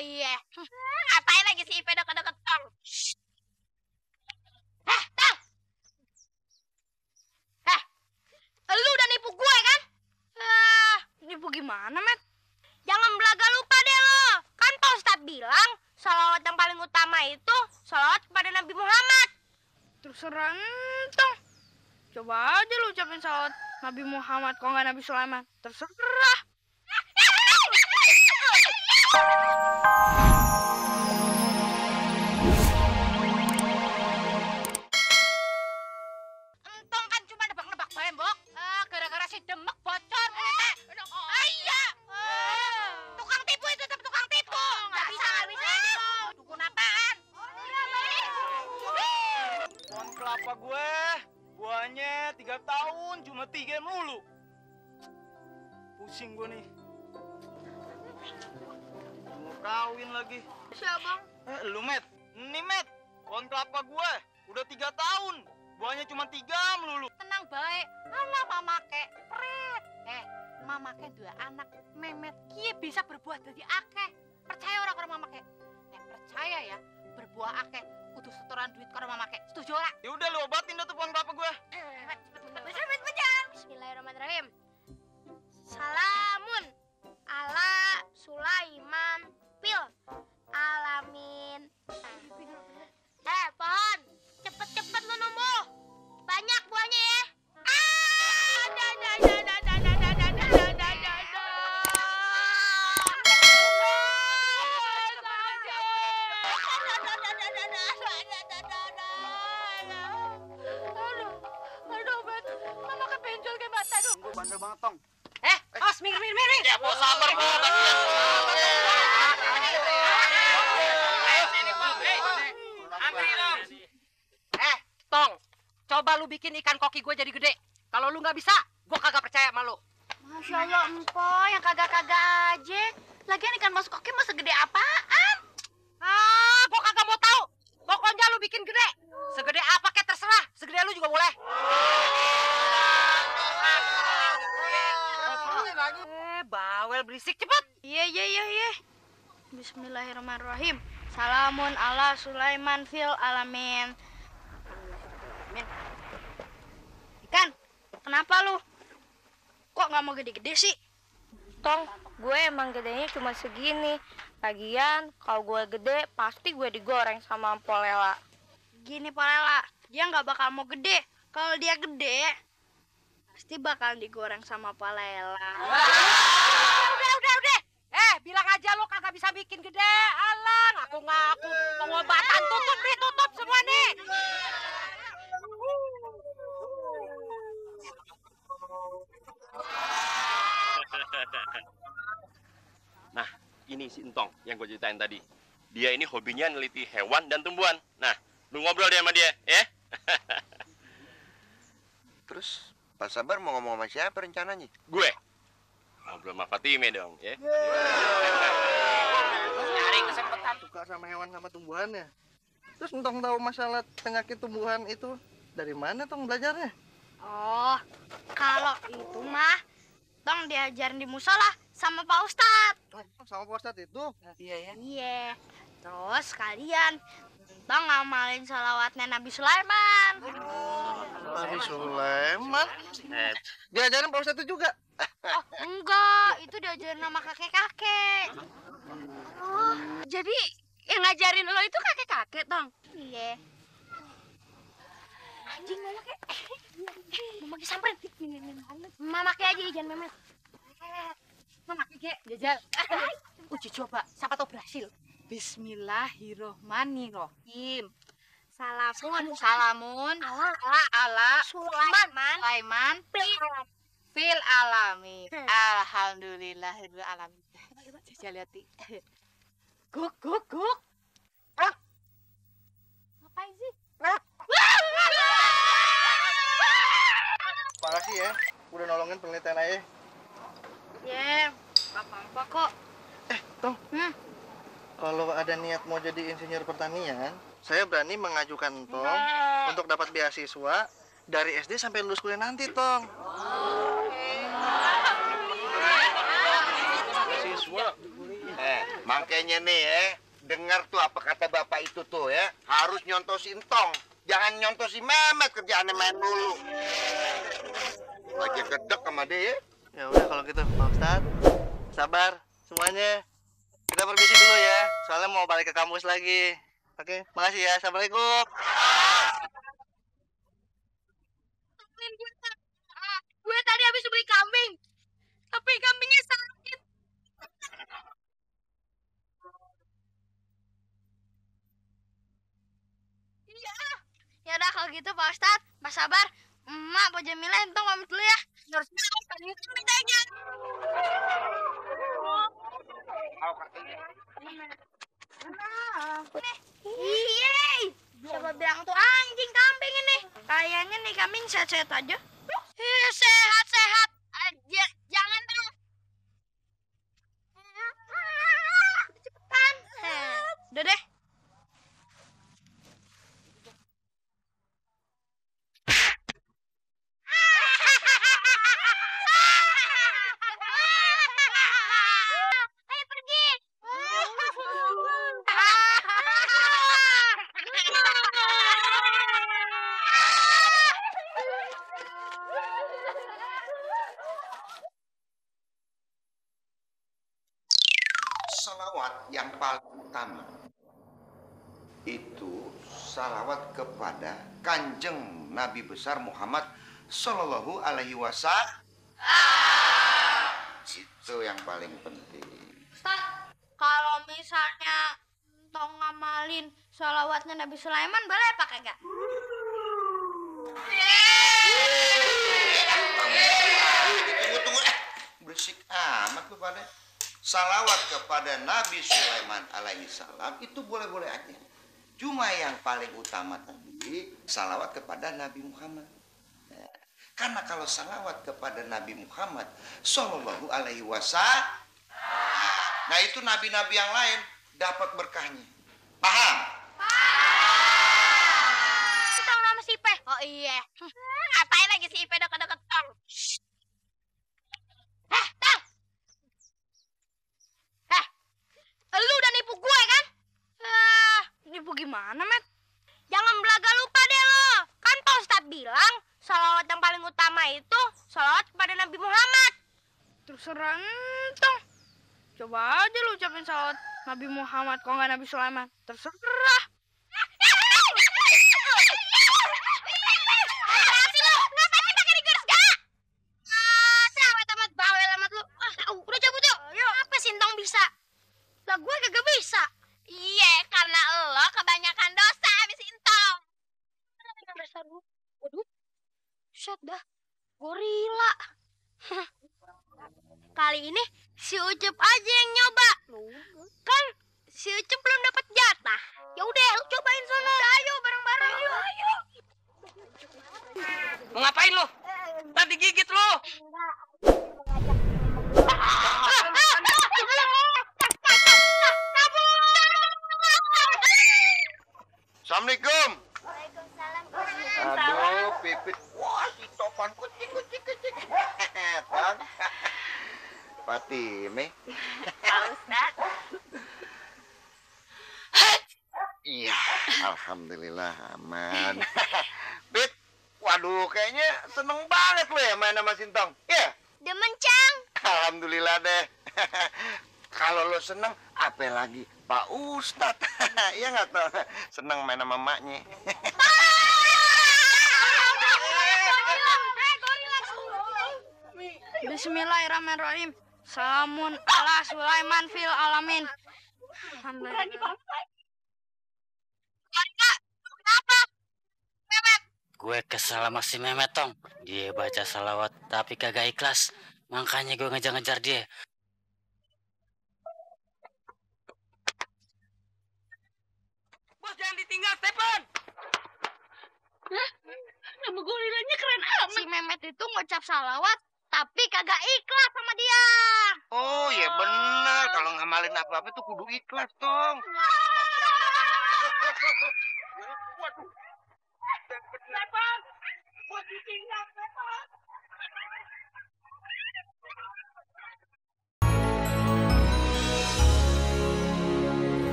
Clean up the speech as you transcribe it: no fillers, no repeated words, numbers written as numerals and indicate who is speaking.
Speaker 1: iya. Ngapain lagi si Ipe deket-deket Tong? Tong! Lu udah nipu gue kan? Nipu gimana, Met? Jangan belaga lupa deh lo. Kan Pak Ustadz bilang, salawat yang paling utama itu salawat kepada Nabi Muhammad. Terserah entong. Coba aja lu ucapin salawat Nabi Muhammad, kok nggak Nabi Sulaiman. Terserah. Entong kan cuma nebak-nebak tembok. Gara-gara si demek bocor. Iya. Tukang tipu itu tetap tukang tipu. Nggak bisa. Dukun apaan?
Speaker 2: Pohon kelapa gue, buahnya 3 tahun, cuma 3 melulu. Pusing gue nih. Mau kawin lagi.
Speaker 1: Siapa?
Speaker 2: Lu, Met. Ini, Met. Pohon kelapa gue, udah 3 tahun. Buahnya cuma 3 melulu.
Speaker 1: Tenang baik. Alah mama kek pret. Mama kek 2 anak memet kie bisa berbuah dari akeh. Percaya orang karo mama kek. Percaya ya, berbuah akeh kudu setoran duit karo mama kek. Setuju ora?
Speaker 2: Ya udah lu obatin dah tuh pohon kelapa gue.
Speaker 1: Bismillahirrahmanirrahim. Salamun ala Sulaiman fil alamin. Pohon, cepet-cepet lu numbuh. Banyak buahnya ya.
Speaker 2: Gue bandel banget, Tong.
Speaker 1: Minggir.
Speaker 2: Ya, mau sabar, Bu.
Speaker 3: Tong, coba lu bikin ikan koki gue jadi gede. Kalau lu nggak bisa, gue kagak percaya sama lu.
Speaker 1: Masya Allah, empo yang kagak-kagak aja. Lagian ikan mas koki mah segede apaan?
Speaker 3: Gue kagak mau tahu. Pokoknya lu bikin gede. Segede apa kek terserah. Segede lu juga boleh. Bawel berisik cepet.
Speaker 1: Iya. Bismillahirrahmanirrahim. Salamun ala Sulaiman fil alamin. Ikan, kenapa lu? Kok nggak mau gede-gede sih?
Speaker 4: Tong, gue emang gedenya cuma segini. Lagian, kalau gue gede, pasti gue digoreng sama Polela.
Speaker 1: Gini Polela, dia nggak bakal mau gede. Kalau dia gede, pasti bakal digoreng sama Polela.
Speaker 3: Udah. Bilang aja lu kagak bisa bikin gede. Alah, ngaku-ngaku pengobatan. Tutup semua nih.
Speaker 5: Nah, ini si Entong yang gue ceritain tadi. Dia ini hobinya neliti hewan dan tumbuhan. Nah, lu ngobrol deh sama dia, ya?
Speaker 6: Terus, Pak Sabar mau ngomong sama siapa rencananya?
Speaker 5: Gue ngobrol sama Fatime dong, ya?
Speaker 3: Cari kesempatan.
Speaker 2: Suka sama hewan sama tumbuhannya. Terus Entong tahu masalah penyakit tumbuhan itu dari mana, Tong, belajarnya?
Speaker 1: Oh, kalau itu mah Tong diajarin di musola sama Pak Ustadz.
Speaker 2: Sama Pak Ustadz itu?
Speaker 3: Iya ya.
Speaker 1: Iya. Terus kalian Tong ngamalin salawatnya Nabi Sulaiman.
Speaker 2: Nabi Sulaiman? Diajarin Pak Ustadz itu juga?
Speaker 1: Oh, enggak, itu diajarin sama kakek-kakek.
Speaker 4: Oh, jadi yang ngajarin lo itu kakek-kakek, Tong?
Speaker 1: Iya.
Speaker 4: Anjing, mama kayak... Mama samperin.
Speaker 1: Mama kayak aja, jangan memet.
Speaker 4: Mama kayak jajal. Uji coba, siapa tau berhasil.
Speaker 1: Bismillahirrohmanirrohim.
Speaker 4: Salamun.
Speaker 1: Ala Sulaiman fil alamin. Alhamdulillahirabbil alamin. Jajal lihat. Guk. Ngapain sih?
Speaker 2: Makasih ya, udah nolongin penelitian ayah.
Speaker 1: Ya, apa-apa kok.
Speaker 2: Tong, kalau ada niat mau jadi insinyur pertanian, saya berani mengajukan Tong untuk dapat beasiswa dari SD sampai lulus kuliah nanti, Tong.
Speaker 5: Beasiswa?
Speaker 6: Makanya nih ya, dengar tuh apa kata bapak itu tuh ya, harus nyontosin Tong. Jangan nyontosin Memet, kerjaannya main dulu. Aja gedek sama dia ya.
Speaker 2: Ya udah kalau gitu Pak Ustadz, sabar semuanya. Kita permisi dulu ya, soalnya mau balik ke kampus lagi. Oke, makasih ya. Assalamualaikum.
Speaker 1: Gue tadi habis beli kambing, tapi kambingnya sakit. Iya. Ya udah kalau gitu Pak Ustadz, Pak Sabar, Emak, Pak Jamila, entong pamit dulu ya. Harus banget kambing aja. Yeay. Siapa bilang tuh anjing kambing ini? Kayaknya nih kambing sehat-sehat aja. Sehat-sehat aja. Jangan dong. Cepetan. Udah deh. Ayo pergi.
Speaker 6: Salawat yang paling utama itu salawat kepada Kanjeng Nabi besar Muhammad Sallallahu Alaihi Wasallam. Itu yang paling penting.
Speaker 1: Ustaz, kalau misalnya tong ngamalin sholawatnya Nabi Sulaiman boleh apa kagak?
Speaker 6: Tunggu. Berisik amat lu pada. Salawat kepada Nabi Sulaiman alaihi salam itu boleh-boleh aja. Cuma yang paling utama tadi salawat kepada Nabi Muhammad. Nah, karena kalau salawat kepada Nabi Muhammad Sallallahu Alaihi Wasallam, nah itu nabi-nabi yang lain dapat berkahnya. Paham?
Speaker 1: Tong nama si Ipe. Oh iya. Ngapain lagi si Ipe deket-deket tong? Tong. Lu udah nipu gue kan? Nipu gimana, Met? Jangan belaga lupa deh lo. Kan Pak Ustadz bilang, salawat yang paling utama itu salawat kepada Nabi Muhammad. Terserah entong. Coba aja lu ucapin salawat Nabi Muhammad, kalau nggak Nabi Sulaiman. Terserah. Udah cabut yuk. Apa sih entong bisa? Lah gue kagak bisa. Iya, karena lo kebanyakan dosa habis intong. Dasar lu. Waduh. Shot dah. Gorila. Kali ini si Ucup aja yang nyoba. Kan si Ucup belum dapat jatah. Ya udah, lu cobain sono. Ayo bareng-bareng. Ayo.
Speaker 3: Mau ngapain lu? Tadi gigit lu.
Speaker 6: Assalamualaikum.
Speaker 1: Waalaikumsalam.
Speaker 6: Aduh, pipit. Wah, si topan kucing. Tang. Fatime.
Speaker 3: Pak Ustaz.
Speaker 6: Iya, alhamdulillah aman. Pit, waduh, kayaknya seneng banget lo ya main sama Sintong. Iya.
Speaker 1: Demen, Cang.
Speaker 6: Alhamdulillah deh. Kalau lo seneng, apa lagi Pak Ustadz? Iya nggak tuh? Seneng main sama maknya.
Speaker 1: Bismillahirrahmanirrahim. Salamun ala Sulaiman fil alamin. Alhamdulillah. Kenapa? Mehmet.
Speaker 7: Gue kesal sama si Mehmet, Tong. Dia baca salawat tapi kagak ikhlas. Makanya gue ngejar-ngejar dia.
Speaker 3: Bos jangan ditinggal, Stephen.
Speaker 1: Nama gorilanya keren amat. Si Mehmet itu ngucap salawat tapi kagak ikhlas sama dia.
Speaker 6: Oh ya bener, kalau ngamalin apa-apa tuh kudu ikhlas, Tong.